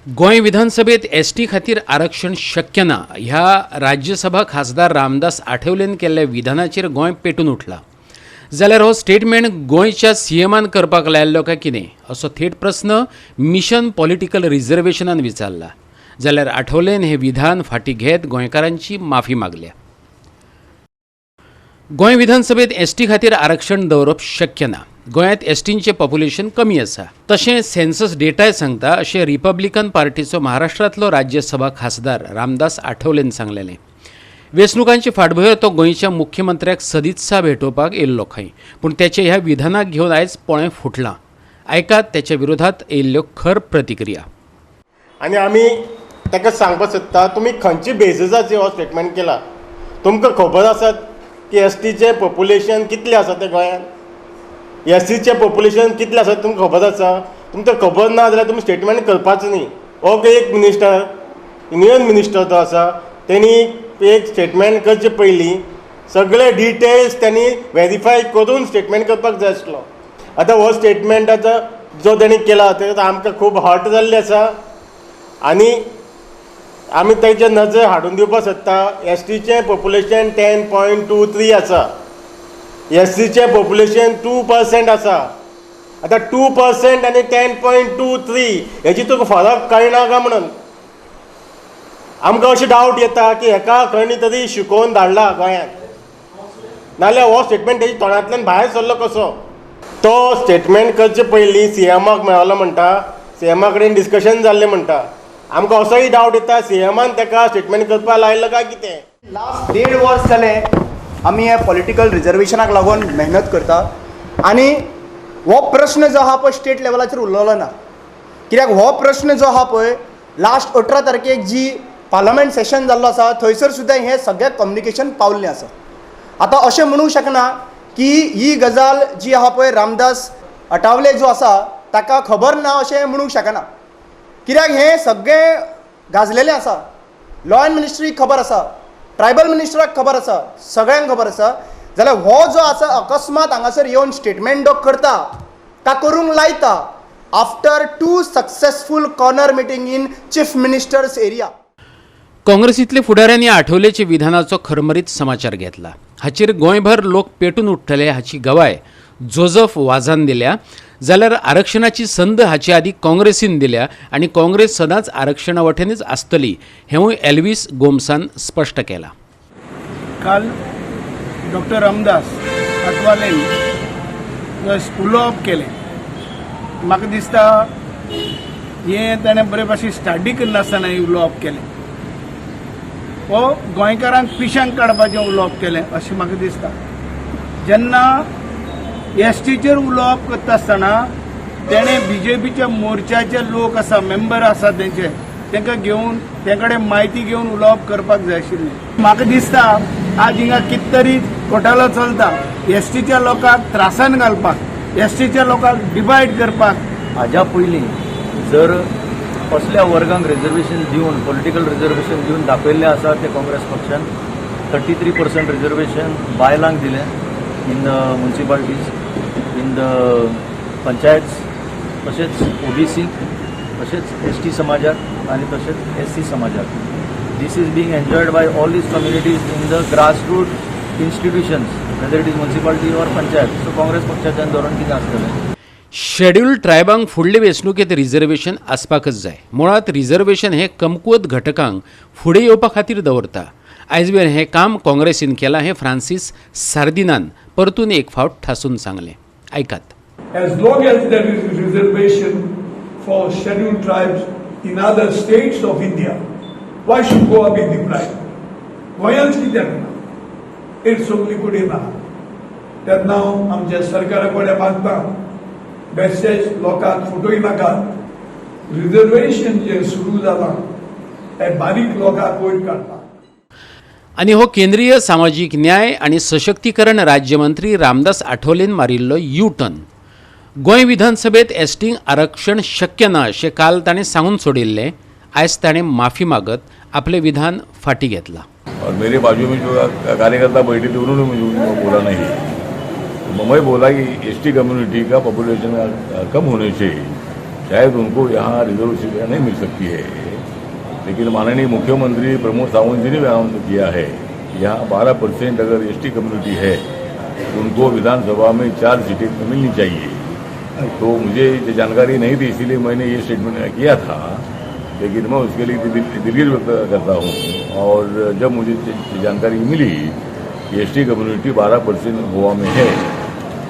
गोंय विधानसभेत एसटी खातीर आरक्षण शक्य ना ह्या राज्यसभा खासदार रामदास आठवलेन केल्ल्या विधानाचेर गोंय पेटून उठला. जाल्यार हो स्टेटमेंट गोंयच्या सीएमान करपाक लायिल्लो काय कितें असो थेट प्रस्न मिशन पॉलिटिकल रिझर्वेशनान विचारला. जाल्यार आठवलेन हें विधान फाटीं घेत गोंयकारांची माफी मागल्या. गोंय विधानसभेत एसटी खातीर आरक्षण दवरप शक्य ना. गोंयांत एसटींचें पॉप्युलेशन कमी आसा, तशें सेन्सस डेटाय सांगता अशें रिपब्लिकन पार्टीचो महाराष्ट्रांतलो राज्यसभा खासदार रामदास आठवलेन सांगलेलें. वेंचणुकांचे फाटभुंयेर तो गोंयच्या मुख्यमंत्र्याक सदित्सा भेटोवपाक येयल्लो खंय, पूण तेच्या ह्या विधानाक घेवन आयज पोळें फुटलां. आयकात तेच्या विरोधात येयल्ल्यो खर प्रतिक्रिया. आनी आमी ताका सांगपाक सोदता, तुमी खंयचे बेजिसाचेर हो स्टेटमेंट केला? तुमकां खबर आसा की एसटीचें पॉप्युलेशन कितलें आसा तें गोंयांत? एससीचें पॉप्युलेशन कितलें आसा तुमकां खबर आसा? तुमकां खबर ना जाल्यार तुमी स्टेटमेंट करपाचो न्ही. हो एक मिनिस्टर, युनियन मिनिस्टर जो आसा, तेणी एक स्टेटमेंट करचे पयलीं सगळे डिटेल्स त्यांनी वेरीफाय करून स्टेटमेंट करपाक जाय आसलो. आतां हो स्टेटमेंट आतां जो तेणी केला ते आमकां खूब हर्ट जाल्लें आसा आनी आमी तेजे नजर हाडून दिवपाक सोदता, एसटीचें पॉप्युलेशन 10.23 आसा, एससीचें पॉप्युलेशन 2% आसा. आतां 2% आनी 10.23 हेजी तुका फरक कळना काय म्हणून आमकां अशें डावट येता की हेका खंय तरी शिकोवन धाडला गोंयांत, नाजाल्यार हो स्टेटमेंट तेच्या तोंडांतल्यान भायर सरलो कसो? तो स्टेटमेंट करचे पयलीं सीएमाक मेळलो म्हणटा, सीएमा कडेन डिस्कशन जाल्लें म्हणटा. आमकां असोय डावट येता, सीएमान ताका स्टेटमेंट करपाक लायलो काय कितें? लास्ट देड वर्स जालें आमी हे पॉलिटिकल रिजर्वेशनाक लागून मेहनत करता आनी हो प्रश्न जो आहा पळय स्टेट लेवलाचेर उरलेलो ना. कित्याक हो प्रश्न जो आहा पळय लास्ट 18 तारखेक जी पार्लमेंट सेशन जाल्लो आसा थंयसर सुद्दां हें सगळें कम्युनिकेशन पावल्लें आसा. आतां अशें म्हणूंक शकना की ही गजाल जी आहा पळय रामदास आठवले जो आसा ताका खबर ना अशें म्हणूंक शकना, कित्याक हें सगळें गाजलेलें आसा. लॉ एंड मिनिस्ट्रीक खबर आसा, ट्रायबल मिनिस्टराक खबर आसा, सगळ्यांक खबर आसा. जाल्यार हो जो आसा अकस्मात हांगासर येवन स्टेटमेंट जो करता का करूंक लायता after two successful corner meeting in chief minister's area. काँग्रेसींतले फुडाऱ्यांनी आठवलेच्या विधानाचो खरमरीत समाचार घेतला. हाचेर गोंयभर लोक पेटून उठ्ठले हाची गवाय जोजफ वाजान दिल्या. जाल्यार आरक्षणाची संद हाचे आदीं काँग्रेसीन दिल्या आनी काँग्रेस सदांच आरक्षणा वटेनच आसतली हेंवूय एल्वीस गोम्सान स्पश्ट केलां. काल डॉक्टर रामदास आठवालेन उलोवप केलें, म्हाका दिसता हें ताणें बरे भाशेन स्टडी करनासतना हें उलोवप केलें. हो गोंयकारांक पिशांक काडपाचें उलोवप केलें अशें म्हाका दिसता. जेन्ना एसटीचेर उलोवप करता आसतना तेणें बीजेपीच्या मोर्चाचे लोक आसा, मेंबर आसा तेंचे, तांकां घेवन ते कडेन म्हायती घेवन उलोवप करपाक जाय आशिल्लें. म्हाका दिसता आज हिंगा कितें तरी घोटाळो चलता, एसटीच्या लोकांक त्रासान घालपाक, एसटीच्या लोकांक डिवायड करपाक. हाज्या पयलीं जर कसल्या वर्गांक रिजर्वेशन दिवन, पॉलिटिकल रिजर्वेशन दिवन दाखयल्लें आसा तें काँग्रेस पक्षान. 33% रिजर्वेशन बायलांक दिलें in the municipalities, in the panchayats, तशेंच ओबीसी, तशेंच एसटी समाजाक आनी तशेंच एससी समाजाक. This is being enjoyed by all these communities in the grassroot institutions, whether it is municipality or panchayat. So Congress पक्षाच्यान धोरण कितें आसतलें? शेड्युल्ड ट्रायबांक फुडले वेंचणुकेंत रिझर्वेशन आसपाकच जाय. मुळांत रिझर्वेशन हें कमकुवत घटकांक फुडें येवपा खातीर दवरता. आयजवेर हें काम काँग्रेसीन केलां हें फ्रांसीस सार्दिनान परतून एक फावट ठासून सांगलें. आयकात. As long as there is reservation for scheduled tribes in other states of India, why should Goa be deprived? गोंयांत कित्याक ना? एक सगळी कडेन ना. तेन्ना हांव आमच्या सरकारा कडेन मागता, बेश्टेच लोकांक फटोय नाकात. रिजर्वेशन जें सुरू जालां हें बारीक लोकांक वयर काडपाक. आनी हो केंद्रीय सामाजीक न्याय आनी सशक्तीकरण राज्यमंत्री रामदास आठवलेन मारिल्लो यू टर्न. गोंय विधानसभेत एसटींक आरक्षण शक्य ना अशें काल ताणें सांगून सोडिल्लें. आयज ताणें माफी मागत आपलें विधान फाटीं घेतलां. और मेरे बाजू में जो कार्यकर्ता बैठे थे, उन्होंने मुझे बोला नहीं. मैं बोला कि एसटी कम्युनिटी का पॉपुलेशन कम होने से शायद उनको यहाँ रिजर्व सीटें नहीं मिल सकती है, लेकिन माननीय मुख्यमंत्री प्रमोद सावंत जी ने भी अनाउंस किया है कि यहाँ 12% अगर एसटी कम्युनिटी है तो उनको विधानसभा में चार सीटें मिलनी चाहिए। तो मुझे ये जानकारी नहीं थी, इसीलिए मैंने ये स्टेटमेंट किया था, लेकिन मैं उसके लिए दिलगिरी व्यक्त करता हूँ। और जब मुझे जानकारी मिली कि एसटी कम्युनिटी 12% गोवा में है,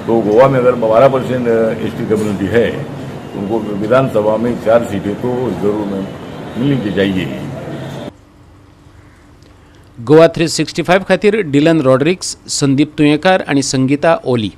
तो गोवा में अगर 12% एसटी कम्युनिटी है तो उनको विधानसभा में चार सीटें तो जरूर मिलनी चाहिए। गोवा 365 खातीर डिलन रॉड्रिक्स, संदीप तुयेंकार आनी संगीता ओली।